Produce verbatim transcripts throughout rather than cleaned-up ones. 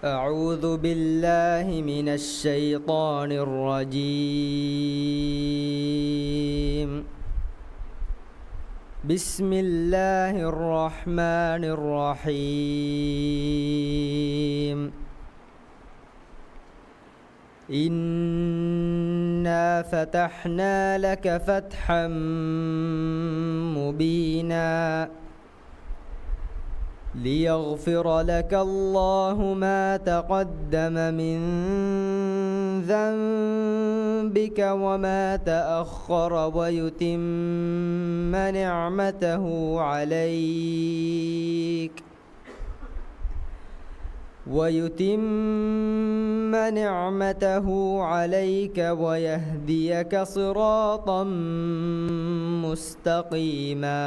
أعوذ بالله من الشيطان الرجيم. بسم الله الرحمن الرحيم. إنا فتحنا لك فتحا مبينا. ليغفر لك الله ما تقدم من ذنبك وما تأخر ويتم نعمته عليك ويتم نعمته عليك ويهديك صراطا مستقيما.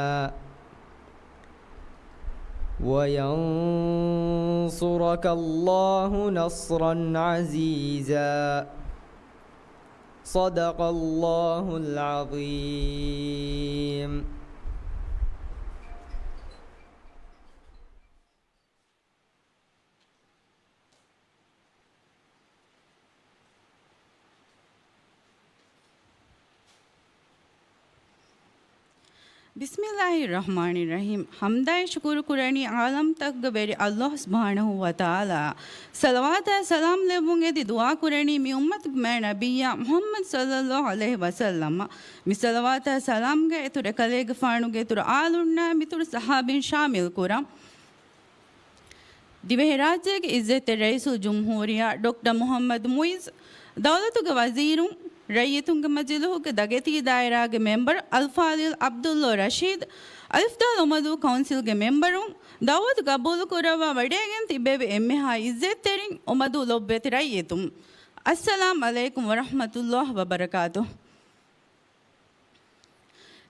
وينصرك الله نصرا عزيزا. صدق الله العظيم. ބިސްމިއްލާހި ރަޙްމާނި ރަޙީމް. ޙަމްދާއި ޝުކުރު ކުރަނީ ޢާލަމްތަކުގެ ވެރި ﷲ ސުބްޙާނަހޫ ވަތަޢާލާ. ޞަލަވާތާ ސަލާމް ލެއްވުން އެދި ދުޢާ ކުރަނީ މި އުއްމަތުގެ މާތް ނަބިއްޔާ މުޙައްމަދު ޞައްލައްލާހު ޢަލައިހި ވަސައްލަމަށް. މި ޞަލަވާތާ ސަލާމްގެ އިތުރަށް އެކަލޭގެފާނުގެ އިތުރަށް އާލުންނާ މިތުރު ޞަޙާބީން ޝާމިލް ކުރަން. ދިވެހިރާއްޖޭގެ އިއްޒަތްތެރި ރައީސުލްޖުމްހޫރިއްޔާ ޑޮކްޓަރ މުޙައްމަދު މުޢިއްޒު، ދައުލަތުގެ ވަޒީރުން، ރައްޔިތުންގެ މަޖިލީހުގެ ދަގެތީ ދާއިރާގެ މެމްބަރު އަލްފާޟިލް ޢަބްދުﷲ ރަޝީދު، އަލިފްދާލު އުމަދޫ ކައުންސިލްގެ މެމްބަރުން، ދައުވަތު ގަބޫލުކުރައްވާ ވަޑައިގެން ތިއްބެވި އެންމެހާ އިއްޒަތްތެރިން، އުމަދޫ ލޮބުވެތި ރައްޔިތުން، އައްސަލާމް ޢަލައިކުމް ވަރަޙްމަތުﷲ ވަބަރަކާތުހު.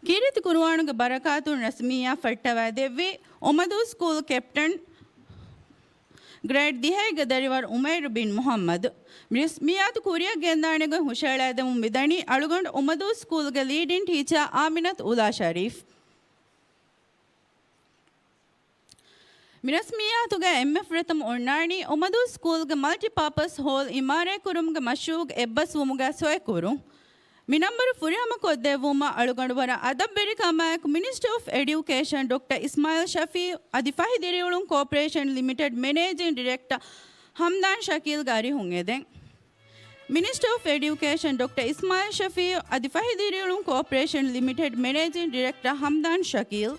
ކީރިތި ޤުރުއާނުގެ ބަރަކާތުން ރަސްމިއްޔާ ފައްޓަވައިދެއްވި އުމަދޫ ސްކޫލް ކެޕްޓަން ގްރޭޑް ދިހައިގެ ދަރިވަރު އުމައިރު ބިން މުޙައްމަދު. މި ރަސްމިއްޔާތު ކުރިއަށް ގެންދާނެ ގޮތް ހުށައަޅައިދެމުން މިދަނީ އަޅުގަނޑު އުމަދޫ ސްކޫލްގެ ލީޑިން ޓީޗާ އާމިނަތު އުލާ ޝަރީފް. މި ރަސްމިއްޔާތުގައި އެންމެ ފުރަތަމަ އޮންނާނީ އުމަދޫ ސްކޫލްގެ މަލްޓިޕާޕަސް ހޯލް އިމާރާތްކުރުމުގެ މަޝްރޫޢުގެ އެއްބަސްވުމުގައި ސޮއިކުރުން. މި ނަންބަރު ފުރިހަމަކޮށްދެއްވުމަށް އަޅުގަނޑުވަރަށް އަދަބުވެރިކަމާއެކު މިނިސްޓަރ އޮފް އެޑިއުކޭޝަން ޑޮކްޓަރ އިސްމާޢީލް ޝަފީޢު އަދި ފަހި ދިރިއުޅުން ކޯޕަރޭޝަން ލިމިޓެޑް މެނޭޖިން ޑިރެކްޓަރ ހަމްދާން ޝަކީލްގެ އަރިހުން އެދެން. މިނިސްޓަރ އޮފް އެޑިއުކޭޝަން ޑޮކްޓަރ އިސްމާޢީލް ޝަފީޢު އަދި ފަހި ދިރިއުޅުން ކޯޕަރޭޝަން ލިމިޓެޑް މެނޭޖިން ޑިރެކްޓަރ ހަމްދާން ޝަކީލް.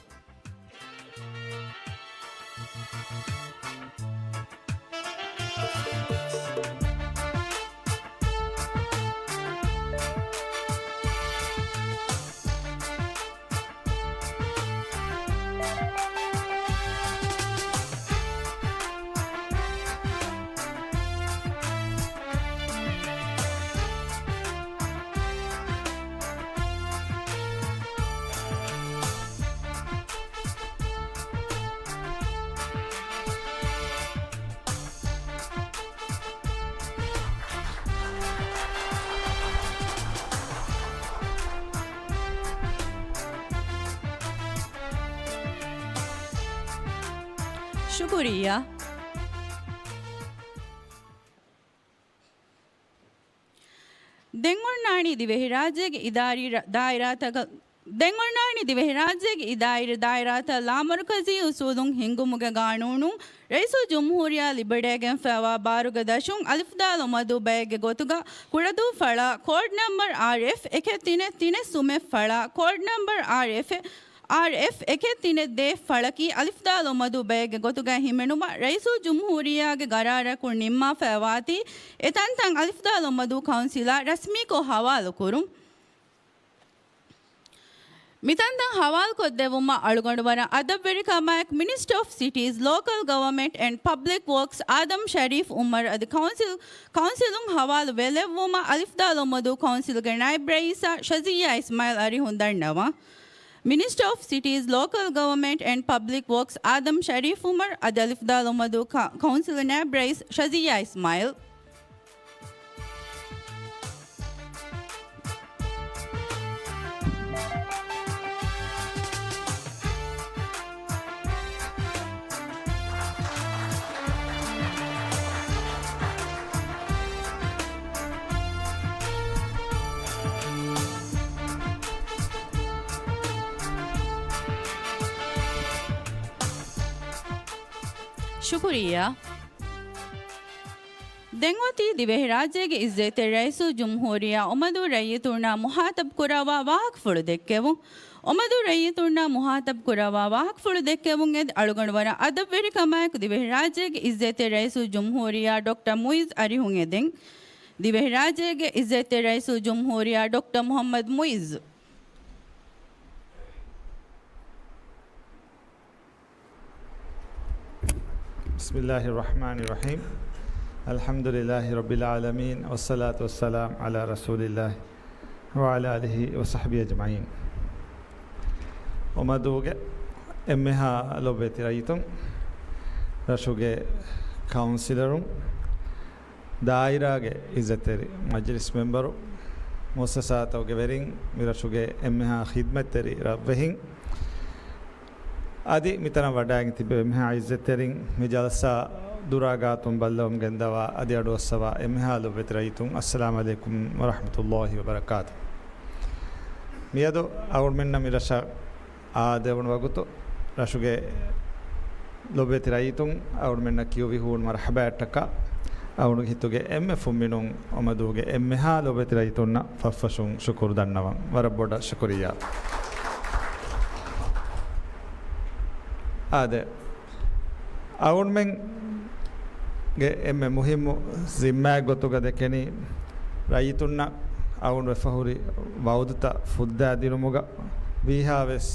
ޝުކުރިއްޔާ. ދެން އޮންނާނީ ދިވެހިރާއްޖޭގެ އިދާރީ ރަ-، ދާއިރާތަކަށް، ދެން އޮންނާނީ ދިވެހިރާއްޖޭގެ އިދާރީ ދާއިރާތައް ލާމަރުކަޒީ އުސޫލުން ހިންގުމުގެ ގާނޫނުން ރައީސުލްޖުމްހޫރިއްޔާ ލިބިވަޑައިގެންފައިވާ ބާރުގެ ދަށުން އަލިފްދާލު އުމަދޫ ބައެއްގެ ގޮތުގަ ކުޑަދޫ ފަޅާ ކޯޑް ނަމްބަރު އާރްއެފް އެކެއް ތިނެއް ތިނެއް ސުމެއް ފަޅާ ކޯޑް ނަމްބަރު އާރްއެފް އާރްއެފް އެކެއް ތިނެއް ދޭއް ފަޅަކީ އަލިފްދާލު އުމަދޫ ބައެއްގެ ގޮތުގައި ހިމެނުމަށް ރައީސުލްޖުމްހޫރިއްޔާގެ ގަރާރަކުން ނިންމާފައިވާތީ، އެ ތަންތަން އަލިފްދާލު އުމަދޫ ކައުންސިލާ ރަސްމީކޮށް ހަވާލުކުރުން. މިތަންތަން ހަވާލުކޮށްދެއްވުމަށް އަޅުގަނޑު ވަރަށް އަދަބުވެރިކަމާއެކު މިނިސްޓަރ އޮފް ސިޓީޒް، ލޯކަލް ގަވަރމެންޓް އެންޑް ޕަބްލިކް ވޯކްސް އާދަމް ޝަރީފް އުމަރު އަދި ކައުންސިލް، ކައުންސިލުން ހަވާލު ވެލެއްވުމަށް އަލިފްދާލު އުމަދޫ ކައުންސިލްގެ ނައިބް ރައީސާ ޝަޒިއްޔާ އިސްމާއިލް އަރިހުން ދަންނަވަން. މިނިސްޓަރ އޮފް ސިޓީޒް، ލޯކަލް ގަވަރމެންޓް އެންޑް ޕަބްލިކް ވޯކްސް އާދަމް ޝަރީފް އުމަރު އަދި އަލިފްދާލު އުމަދޫ ކަ-، ކައުންސިލް ނައިބް ރައީސް ޝަޒިއްޔާ އިސްމާއިލް. ޝުކުރިއްޔާ. ދެން އޮތީ ދިވެހިރާއްޖޭގެ އިއްޒަތްތެރި ރައީސުލްޖުމްހޫރިއްޔާ އޮމަދޫ ރައްޔިތުންނާ މުހާތަބް ކުރައްވާ ވާހަކަފުޅު ދެއްކެވުން. އޮމަދޫ ރައްޔިތުންނާ މުހާތަބް ކުރައްވާ ވާހަކަފުޅު ދެއްކެވުން އެދި އަޅުގަނޑު ވަރަށް އަދަބުވެރިކަމާއެކު ދިވެހިރާއްޖޭގެ އިއްޒަތްތެރި ރައީސުލްޖުމްހޫރިއްޔާ ޑޮކްޓަރ މުއިއްޒު އަރިހުން އެދެން. ދިވެހިރާއްޖޭގެ އިއްޒަތްތެރި ރައީސުލްޖުމްހޫރިއްޔާ ޑޮކްޓަރ މުޙައްމަދު މުއިއްޒު. بسم الله الرحمن الرحيم. الحمد لله رب العالمين، والصلاة والسلام على رسول الله وعلى آله وصحبه أجمعين. އޮމަދޫގެ އެންމެހާ ލޮބުވެތި ރައްޔިތުން، ރަށުގެ ކައުންސިލަރުން، ދާއިރާގެ އިއްޒަތްތެރި މަޖިލިސް މެމްބަރު، މުއައްސަސާތަކުގެ ވެރިން، މި ރަށުގެ އެންމެހާ ޚިދްމަތްތެރި ރަށްވެހިން، އަދި މިތަނަށް ވަޑައިގެން ތިބޭ އެންމެހާ އިއްޒަތްތެރިން، މި ޖަލްސާ ދުރާ ގާތުން ބައްލަވަމުން ގެންދަވާ އަދި އަޑުއައްސަވާ އެންމެހާ ލޮބުވެތި ރައްޔިތުން، އައްސަލާމް ޢަލައިކުމް ވަރަޙްމަތުﷲ ވަބަރަކާތު. މިއަދު އަޅުމެންނަށް މި ރަށަށް އާދެވުނު ވަގުތު، ރަށުގެ ލޮބުވެތި ރައްޔިތުން އަޅުމެންނަށް ކިޔުވި ހޫނު މަރްޙަބާއަށްޓަކާ، އަޅުގެ ހިތުގެ އެންމެ ފުންމިނުން އޮމަދޫގެ އެންމެހާ ލޮބުވެތި ރައްޔިތުންނަށް ފަށްފަށުން ޝުކުރު ދަންނަވަން. ވަރަށް ބޮޑަށް ޝުކުރިއްޔާ. އާދެ، އަޅުމެންގެ އެންމެ މުހިއްމު ޒިންމާއެއް ގޮތުގަ ދެކެނީ، ރައްޔިތުންނަށް އަޅުގަނޑު ވެފަހުރި ވައުދުތައް ފުއްދާދިނުމުގަ، ވީހާވެސް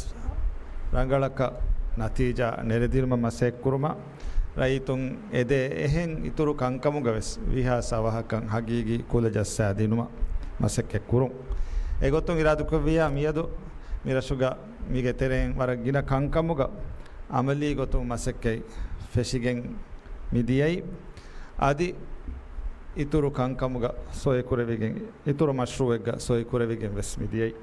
ރަނގަޅަކަށް ނަތީޖާ ނެރެދިނުމަށް މަސައްކަތްކުރުމަށް، ރައްޔިތުން އެދޭ އެހެން އިތުރު ކަންކަމުގަވެސް ވީހާސް އަވަހަކަށް ހަގީގީ ކުލަ ޖައްސާދިނުމަށް މަސައްކަތްކުރުން. އެގޮތުން އިރާދަކުރެއްވިއްޔާ، މިއަދު މި ރަށުގަ މީގެ ތެރެއިން ވަރަށް ގިނަ ކަންކަމުގަ އަމަލީ ގޮތުން މަސައްކަތް ފެށިގެން މިދިޔައީ. އަދި އިތުރު ކަންކަމުގަ ސޮއިކުރެވިގެން، އިތުރު މަޝްރޫއެއްގަ ސޮއިކުރެވިގެން ވެސް މިދިޔައީ.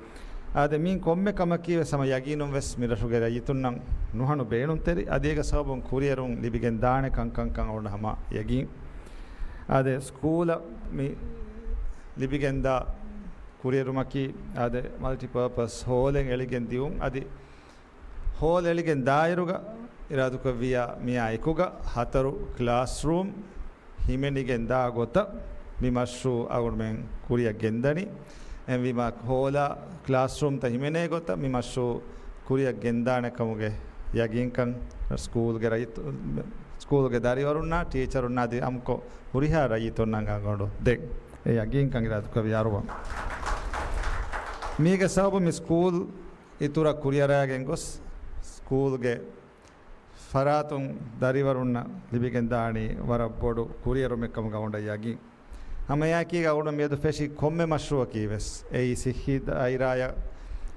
އާދެ، މިއިން ކޮންމެ ކަމަކީ ވެސް ހަމަ ޔަގީނުން ވެސް މި ރަށުގެ ރައްޔިތުންނަށް ނުހަނު ބޭނުންތެރި، އަދި އޭގެ ސަބަބުން ކުރިއެރުން ލިބިގެން ދާނެ ކަންކަންކަން އަޅުގަނޑަށް ހަމަ ޔަގީން. އާދެ، ސްކޫލަށް މި ލިބިގެންދާ ކުރިއެރުމަކީ، އާދެ، މަލްޓިޕާޕަސް ހޯލެއް އެޅިގެން ދިއުން. އަދި ހޯލް އެޅިގެން ދާއިރުގަ އިރާދަކުރެއްވިއްޔާ، މިއާ އެކުގަ ހަތަރު ކްލާސްރޫމް ހިމެނިގެން ދާ ގޮތަށް މި މަޝްރޫއު އަޅުގަނޑުމެން ކުރިއަށް ގެންދަނީ. އެހެންވީމަ، ހޯލާ ކްލާސްރޫމްތައް ހިމެނޭ ގޮތަށް މި މަޝްރޫއު ކުރިއަށް ގެންދާނެ ކަމުގެ ޔަގީންކަން ސްކޫލްގެ ރައްޔިތު-، ސްކޫލްގެ ދަރިވަރުންނާ، ޓީޗަރުންނާ އަދި އާއްމުކޮށް ހުރިހާ ރައްޔިތުންނަށް އަޅުގަނޑު ދެން އެ ޔަގީންކަން އިރާދަކުރެއްވިއްޔާ އަރުވަން. މީގެ ސަބަބު މި ސްކޫލް އިތުރަށް ކުރިއަރައިގެން ގޮސް، ސްކޫލްގެ ފަރާތުން ދަރިވަރުންނަށް ލިބިގެންދާނީ ވަރަށް ބޮޑު ކުރިއެރުމެއް ކަމުގަ އަޅުގަނޑަށް ޔަގީން. ހަމައެއާއެކީގަ އަޅުގަނޑު މިއަދު ފެށި ކޮންމެ މަޝްރޫއަކީ ވެސް، އެއީ ސިއްހީ ދާއިރާއަށް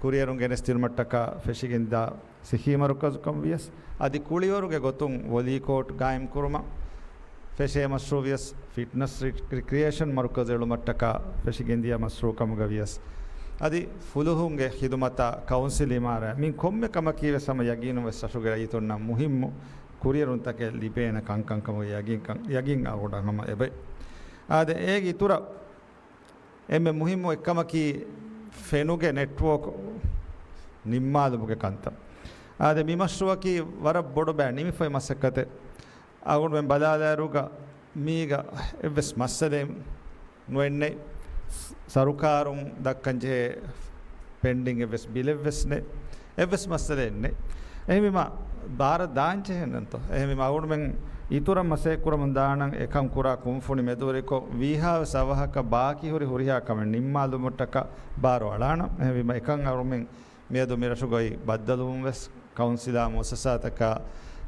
ކުރިއެރުން ގެނެސްދިނުމަށްޓަކާ ފެށިގެންދާ ސިއްހީ މަރުކަޒުކަން ވިޔަސް، އަދި ކުޅިވަރުގެ ގޮތުން ވޮލީ ކޯޓް ގާއިމްކުރުމަށް ފެށޭ މަޝްރޫއު ވިޔަސް، ފިޓްނަސް ރި-، ރިކްރިއޭޝަން މަރުކަޒު އެޅުމަށްޓަކާ ފެށިގެންދިޔަ މަޝްރޫއު ކަމުގަ ވިޔަސް، އަދި ފުލުހުންގެ ޚިދުމަތާ ކައުންސިލް އިމާރާތް، މި ކޮންމެ ކަމަކީ ވެސް ހަމަ ޔަގީނުން ވެސް ރަށުގެ ރައްޔިތުންނަށް މުހިއްމު ކުރިއެރުންތަކެއް ލިބޭނެ ކަންކަން ކަމުގެ ޔަގީންކަން، ޔަގީން އަޅުގަނޑަށް ހަމަ އެބައި. އާދެ، އޭގެ އިތުރަށް އެންމެ މުހިއްމު އެއްކަމަކީ ފެނުގެ ނެޓްވޯކް ނިންމާލުމުގެ ކަންތައް. އާދެ، މި މަޝްރޫއަކީ ވަރަށް ބޮޑު ބައެއް ނިމިފައި މަސައްކަތެއް. އަޅުގަނޑުމެން ބަލާލާއިރުގަ މީގަ އެއްވެސް މައްސަލައެއް ނުވެންނެ. ސަރުކާރުން ދައްކަން ޖެހޭ ޕެންޑިން އެއްވެސް ބިލެއްވެސް ނެތް. އެއްވެސް މައްސަލައެއް ނެތް. އެހެންވީމަ، ބާރަށް ދާން ޖެހެންނަންތޯ؟ އެހެންވީމަ، އަޅުގަނޑުމެން އިތުރަށް މަސައްކަތް ކުރަމުން ދާނަން، އެކަން ކުރާ ކުންފުނި މެދުވެރިކޮށް، ވީހާވެސް އަވަހަކަށް ބާކީ ހުރި ހުރިހާ ކަމެއް ނިންމާލުމަށްޓަކާ ބާރު އަޅާނަން. އެހެންވީމަ، އެކަން އަޅުގަނޑުމެން މިއަދު މި ރަށުގައި ބައްދަލުވުން ވެސް، ކައުންސިލާ މުއައްސަސާތަކާ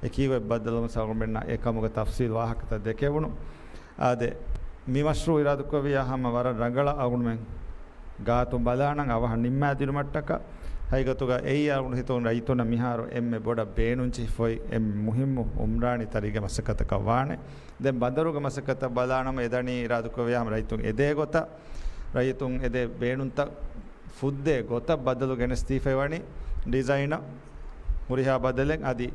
އެކީގައި ބައްދަލުވުން ސަބަބުން އަޅުގަނޑުމެންނަށް އެކަމުގެ ތަފްސީލް ވާހަކަތައް ދެކެވުނު. އާދެ، މި މަޝްރޫއު އިރާދަކުރެއްވިއްޔާ ހަމަ ވަރަށް ރަނގަޅަށް އަޅުގަނޑުމެން ގާތުން ބަލާނަން އަވަހަށް ނިންމާދިނުމަށްޓަކާ. ހަގީގަތުގަ އެއީ އަޅުގަނޑު ހިތުން ރައްޔިތުންނަށް މިހާރު އެންމެ ބޮޑަށް ބޭނުން ޖެހިފައި އެންމެ މުހިއްމު އުމްރާނީ ތަރިގެ މަސައްކަތަކަށް ވާނެ. ދެން ބަނދަރުގެ މަސައްކަތަށް ބަލާނަމަ އެދަނީ އިރާދަކުރެއްވިއްޔާ ހަމަ ރައްޔިތުން އެދޭ ގޮތަށް، ރައްޔިތުން އެދޭ ބޭނުންތައް ފުއްދޭ ގޮތަށް ބަދަލު ގެނެސްދީފައި ވަނީ ޑިޒައިނަށް ހުރިހާ ބަދަލެއް. އަދި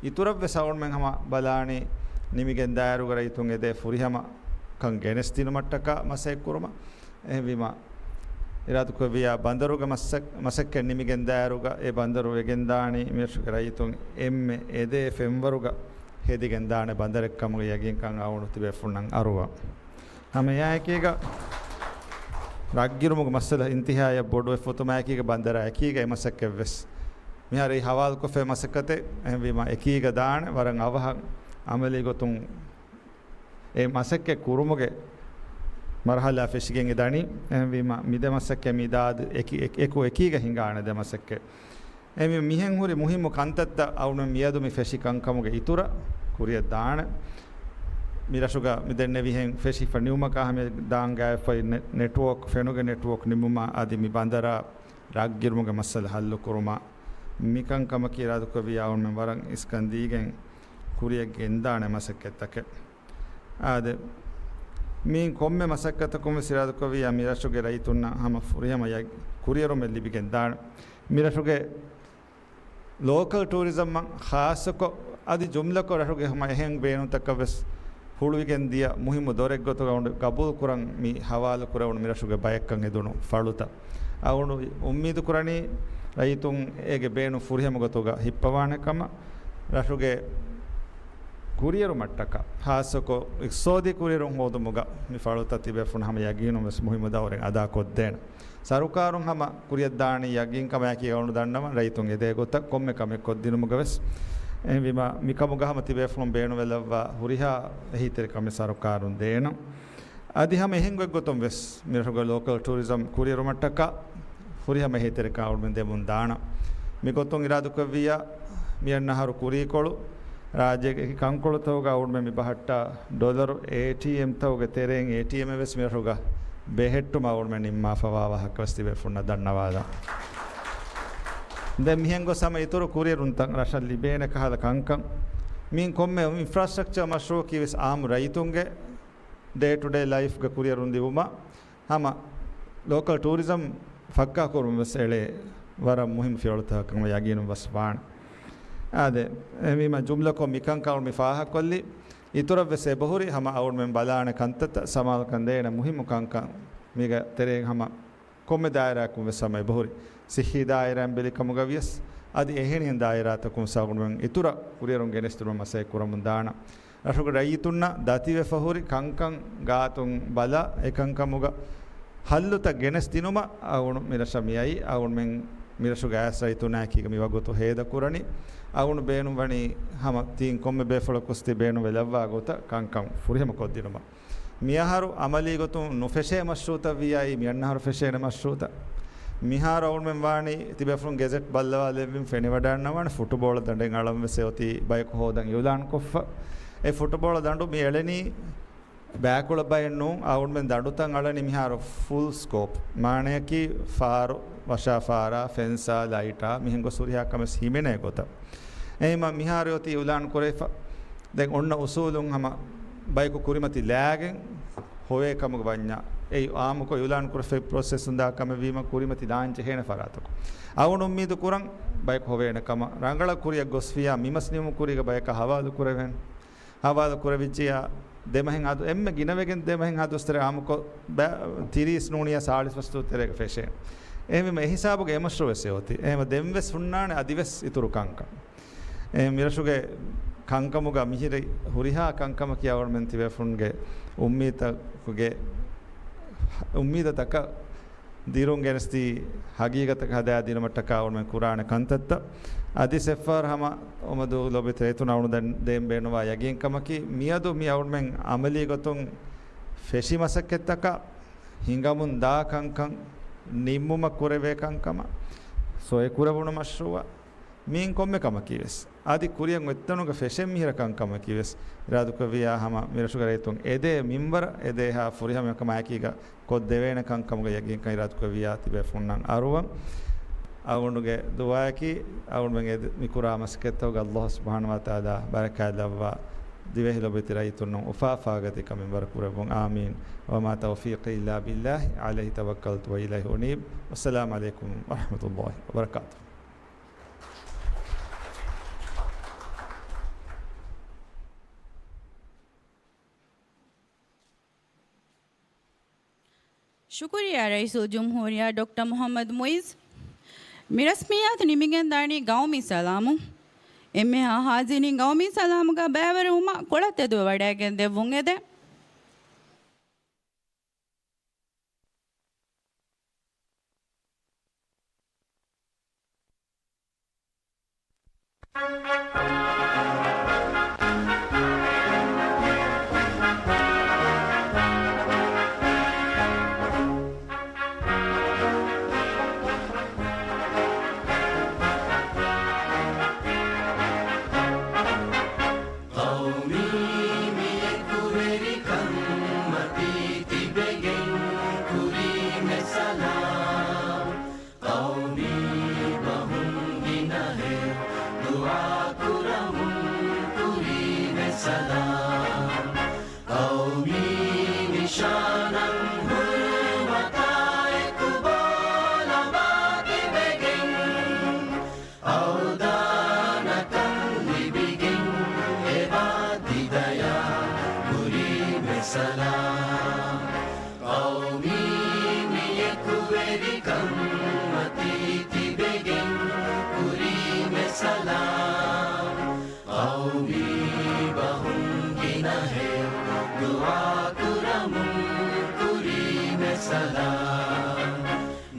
އިތުރަށްވެސް އަޅުގަނޑުމެން ހަމަ ބަލާނީ ނިމިގެން ދާއިރުގަ ރައްޔިތުން އެދޭ ފުރިހަމަ ކަން ގެނެސްދިނުމަށްޓަކާ މަސައްކަތް ކުރުމަށް. އެހެންވީމަ، އިރާދަކުރެއްވިއްޔާ ބަނދަރުގެ މަސައް-، މަސައްކަތް ނިމިގެން ދާއިރުގަ އެ ބަނދަރު ވެގެންދާނީ މިރަށުގެ ރައްޔިތުން އެންމެ އެދޭ ފެންވަރުގަ ހެދިގެންދާނެ ބަނދަރެއްކަމުގެ ޔަގީންކަން އަޅުގަނޑު ތިބޭފުންނަށް އަރުވަން. ހަމަ އެއާއެކީގަ ރަށްގިރުމުގެ މައްސަލަ އިންތިހާޔަށް ބޮޑުވެފަ އޮތުމާއެކީގަ ބަނދަރާ އެކީގަ އެ މަސައްކަތްވެސް މިހާރު އެއީ ހަވާލުކޮށްފައި މަސައްކަތެއް. އެހެންވީމަ އެކީގަ ދާނެ ވަރަށް އަވަހަށް އަމަލީ ގޮތުން އެ މަސައްކަތް ކުރުމުގެ މަރުހަލާ ފެށިގެން އެ ދަނީ. އެހެންވީމަ މި ދެ މަސައްކަތް މި ދާދި އެކި، އެކި، އެކު އެކީގަ ހިނގާނެ ދެ މަސައްކަތް. އެ މި، މިހެން ހުރި މުހިއްމު ކަންތައްތައް އަޅުގަނޑު މިއަދު މި ފެށި ކަންކަމުގެ އިތުރަށް ކުރިއަށް ދާނެ. މި ރަށުގަ މި ދެންނެވިހެން ފެށިފަ ނިމުމަކާ ހަމަ ދާން ގާތްފައި ނެ-، ނެޓްވޯކް، ފެނުގެ ނެޓްވޯކް ނިމުމާ އަދި މި ބަނދަރާ ރަށްގިރުމުގެ މައްސަލަ ހައްލު ކުރުމާ، މިކަންކަމަކީ އިރާދަކުރެއްވިއްޔާ އަޅުގަނޑުމެން ވަރަށް އިސްކަން ދީގެން ކުރިއަށް ގެންދާނެ މަސައްކަތްތަކެއް. އާދެ، މިއިން ކޮންމެ މަސައްކަތަކުން ވެސް އިރާދަކުރެއްވިއްޔާ މި ރަށުގެ ރައްޔިތުންނަށް ހަމަ ފުރިހަމަ ޔަ-، ކުރިއެރުމެއް ލިބިގެން ދާނެ. މި ރަށުގެ ލޯކަލް ޓޫރިޒަމްއަށް ޚާއްޞަކޮށް، އަދި ޖުމްލަކޮށް ރަށުގެ ހަމަ އެހެން ބޭނުންތަކަށް ވެސް ހުޅުވިގެން ދިޔަ މުހިއްމު ދޮރެއް ގޮތުގަ އަޅުގަނޑު ގަބޫލު ކުރަން މި ހަވާލު ކުރެވުނު މި ރަށުގެ ބަޔަކަށް ހެދުނު ފަޅުތައް. އަޅުގަނޑު އުއްމީދު ކުރަނީ ރައްޔިތުން އޭގެ ބޭނުން ފުރިހަމަ ގޮތުގަ ހިއްޕަވާނެ ކަމަށް. ރަށުގެ ކުރިއެރުމަށްޓަކާ، ޚާއްޞަކޮށް އިޤްތިޞާދީ ކުރިއެރުން ހޯދުމުގަ މި ފަޅުތައް ތިބޭފުން ހަމަ ޔަގީނުން ވެސް މުހިއްމު ދައުރެއް އަދާކޮށްދޭނެ. ސަރުކާރުން ހަމަ ކުރިއަށްދާނީ ޔަގީންކަމާއެކީ އަޅުގަނޑު ދަންނަވަން ރައްޔިތުން އެދޭ ގޮތަށް ކޮންމެ ކަމެއް ކޮށްދިނުމުގަ ވެސް. އެހެންވީމަ މިކަމުގަ ހަމަ ތިބޭފުޅުން ބޭނުންވެލައްވާ ހުރިހާ އެހީތެރިކަމެއް ސަރުކާރުން ދޭނަން. އަދި ހަމަ އެހެން ގޮތްގޮތުން ވެސް މިރަށުގެ ލޯކަލް ޓޫރިޒަމް ކުރިއެރުމަށްޓަކާ ފުރިހަމަ އެހީތެރިކަން އަޅުގަނޑުމެން ދެމުން ދާނަން. މިގޮތުން އިރާދަކުރެއްވިއްޔާ މިއަންނަ އަހަރު ކުރީކޮޅު ރާއްޖޭގެ އެކި ކަންކޮޅުތަކުގަ އަޅުގަނޑުމެން މި ބަހައްޓާ ޑޮލަރު އޭޓީއެމްތަކުގެ ތެރެއިން އޭޓީއެމްއެއް ވެސް މިރަށުގަ ބެހެއްޓުމަށް އަޅުގަނޑުމެން ނިންމާފަވާ ވާހަކަ ވެސް ތިބޭފުންނަށް ދަންނަވާލަން. ދެން މިހެން ގޮސް ހަމަ އިތުރު ކުރިއެރުންތައް ރަށަށް ލިބޭނެ ކަހަލަ ކަންކަން. މިއިން ކޮންމެ އިންފްރާސްޓްރަކްޗަރ މަޝްރޫއަކީ ވެސް އާއްމު ރައްޔިތުންގެ ޑޭ ޓު ޑޭ ލައިފްގެ ކުރިއެރުން ލިބުމަށް ހަމަ ލޯކަލް ޓޫރިޒަމް ފައްކާކުރުން ވެސް އެޅޭ ވަރަށް މުހިއްމު ފިޔަވަޅުތަކަކަށް ހަމަ ޔަގީނުން ވެސް ވާނެ. އާދެ، އެހެންވީމަ ޖުމްލަކޮށް މިކަންކަން މި ފާހަގަކޮށްލީ، އިތުރަށް ވެސް އެބަހުރި ހަމަ އަޅުގަނޑުމެން ބަލާނެ ކަންތައްތައް ސަމާލުކަން ދޭނެ މުހިއްމު ކަންކަން މީގެ ތެރެއިން ހަމަ ކޮންމެ ދާއިރާއަކުން ވެސް ހަމަ އެބަހުރި. ސިއްހީ ދާއިރާއިން ބެލި ކަމުގަ ވިޔަސް، އަދި އެހެނިހެން ދާއިރާތަކުން ސަގުނުވެން އިތުރަށް ކުރިއެރުން ގެނެސްދިނުމަށް މަސައްކަތް ކުރަމުން ދާނަން. ރަށުގެ ރައްޔިތުންނަށް ދަތިވެފަ ހުރި ކަންކަން ގާތުން ބަލާ، އެކަންކަމުގަ ހައްލުތައް ގެނެސްދިނުމަށް އަޅުގަނޑު މިރަށަށް މިއައީ. އަޅުގަނޑުމެން މިރަށުގެ އައިސް ރައްޔިތުންނާއެކީގަ މިވަގުތު ހޭދަކުރަނީ. އަޅުގަނޑު ބޭނުންވަނީ ހަމަ ތިން ކޮންމެ ބޭފުޅަކު ވެސް ތި ބޭނުންވެލައްވާ ގޮތަށް ކަންކަން ފުރިހަމަ ކޮށްދިނުމަށް. މިއަހަރު އަމަލީ ގޮތުން ނުފެށޭ މަޝްރޫއުތައް ވިއްޔާ މިއަންނަ އަހަރު ފެށޭނެ މަޝްރޫއުތައް. މިހާރު އަޅުގަނޑުމެން ވާނީ ތިބޭފުޅުން ގެޒެޓް ބައްލަވާލެއްވިން ފެނިވަޑައިގަންނަވާނެ ފުޓުބޯޅަ ދަނޑެއް އަޅަން ވެސް އެއޮތީ ބަޔަކު ހޯދަން އިއުލާންކޮށްފަ. އެ ފުޓުބޯޅަ ދަނޑު މި އެޅެނީ ބައިކުޅަ ބައެއް ނޫން. އަޅުގަނޑުމެން ދަނޑުތައް އަޅަނީ މިހާރު ފުލް ސްކޯޕް. މާނަޔަކީ ފާރު، ވަށާފާރާ، ފެންސާ، ލައިޓާ މިހެން ގޮސް ހުރިހާ ކަމެއް ހިމެނޭ ގޮތަށް. އެހެންވީމަ މިހާރު އޮތީ އިއުލާން ކުރެވިފަ. ދެން އޮންނަ އުސޫލުން ހަމަ ބަޔަކު ކުރިމަތި ލާގެން ހޮވޭ ކަމުގަ ވަންޏާ، އެއީ އާއްމުކޮށް އިއުލާން ކުރެފައި ޕްރޮސެސް ހުންދާ ކަމެއް ވީމަ ކުރިމަތި ލާން ޖެހޭނެ ފަރާތަކު. އަޅުގަނޑު އުއްމީދު ކުރަން ބަޔަކު ހޮވޭނެ ކަމަށް. ރަނގަޅަށް ކުރިއަށް ގޮސްފިއްޔާ މި މަސް ނިމުމުގެ ކުރީގަ ބަޔަކަށް ހަވާލު ކުރެވެން. ހަވާލު ކުރެވިއްޖިއްޔާ ދެމަހެއް އަދު، އެންމެ ގިނަވެގެން ދެމަހެއް އަދު އަސްތަރެ އާއްމުކޮށް ބަ-، ތިރީސް ނޫނިއްޔާ ސާޅީސް ފަސްދުވަހު ތެރޭގަ ފެށޭ. އެހެންވީމަ އެ ހިސާބުގަ އެ މަޝްރޫއު ވެސް އެއޮތީ. އެހެންވީމަ ދެން ވެސް ހުންނާނެ އަދި ވެސް އިތުރު ކަންކަން. އެ މިރަށުގެ ކަންކަމުގަ މިހިރި ހުރިހާ ކަންކަމަކީ އަޅުގަނޑުމެން ތިބޭފުޅުންގެ އުއްމީދުގެ، އުއްމީދުތަކަށް ދިރުން ގެނެސްދީ، ހަގީގަތަކަށް ހަދާދިނުމަށްޓަކާ އަޅުގަނޑުމެން ކުރާނެ ކަންތައްތައް. އަދި އެއްފަހަރު ހަމަ އޮމަދޫ ލޯބިވެތި ރައްޔިތުންނަށް އަޅުގަނޑު ދެން ދޭން ބޭނުންވާ ޔަގީންކަމަކީ، މިއަދު މި އަޅުގަނޑުމެން އަމަލީ ގޮތުން ފެށި މަސައްކަތްތަކަށް ހިނގަމުން ދާ ކަންކަން ނިންމުމަށް ކުރެވޭ ކަންކަމަށް ސޮއި ކުރެވުނު މަޝްރޫއަށް މިއިން ކޮންމެ ކަމަކީ ވެސް، އަދި ކުރިއަށް އޮތްތަނުގަ ފެށެން މިހިރަ ކަންކަމަކީ ވެސް، އިރާދަކުރެއްވިއްޔާ ހަމަ މިރަށުގެ ރައްޔިތުން އެދޭ މިންވަރަށް އެދޭހާ ފުރިހަމަ ކަމާއެކީގަ ކޮށްދެވޭނެ ކަންކަމުގެ ޔަގީންކަން އިރާދަކުރެއްވިއްޔާ ތިބޭފުންނަށް އަރުވަން. އަޅުގަނޑުގެ ދުޢާއަކީ، އަޅުގަނޑުމެން އެ މި ކުރާ މަސައްކަތްތަކުގަ ﷲ ސުބްޙާނަހޫ ވަތަޢާލާ ބަރަކާތްލައްވާ، ދިވެހި ލޯބިވެތި ރައްޔިތުންނަށް އުފާ އުފާގަތީ ކަމެއް ވަރު ކުރެއްވުން. އާމީން. وما توفيقي إلا بالله عليه توكلت وإليه أنيب. والسلام عليكم ورحمة الله وبركاته. ޝުކުރިއްޔާ ރައީސުލްޖުމްހޫރިއްޔާ ޑޮކްޓަރ މުޙައްމަދު މުޢިއްޒު. މި ރަސްމިއްޔާތު ނިމިގެންދާނީ ގައުމީ ސަލާމުން. އެންމެހާ ހާޒިރީން ގައުމީ ސަލާމުގަ ބައިވެރިވުމަށް ކޮޅަށް ތެދުވެވަޑައިގެން ދެއްވުން އެދެން. ޤައުމީ މި އެކުވެރިކަން މަތީ ތިބެގެން ކުރީމެ ސަލާމް. ޤައުމީ ބަހުން ގިނަހެޔޮ ދުޢާ ކުރަމުން ކުރީމެ ސަލާމް. ޤައުމީ ނިޝާނަށް ހުރުމަތާ އެކު ބޯލަމާ ތިބެގެން އަވްދާނަކަން ލިބިގެން އެބާ ތި ދަޔާ ކުރީމެ ސަލާމް. ޤައުމީ މި އެކުވެރިކަން މަތީ ތިބެގެން ކުރީމެ ސަލާމް. ޤައުމީ ބަހުން ގިނަހެޔޮ ދުޢާ ކުރަމުން ކުރީމެ ސަލާމް.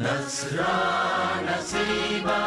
ނަޞްރާ ނަސީބާ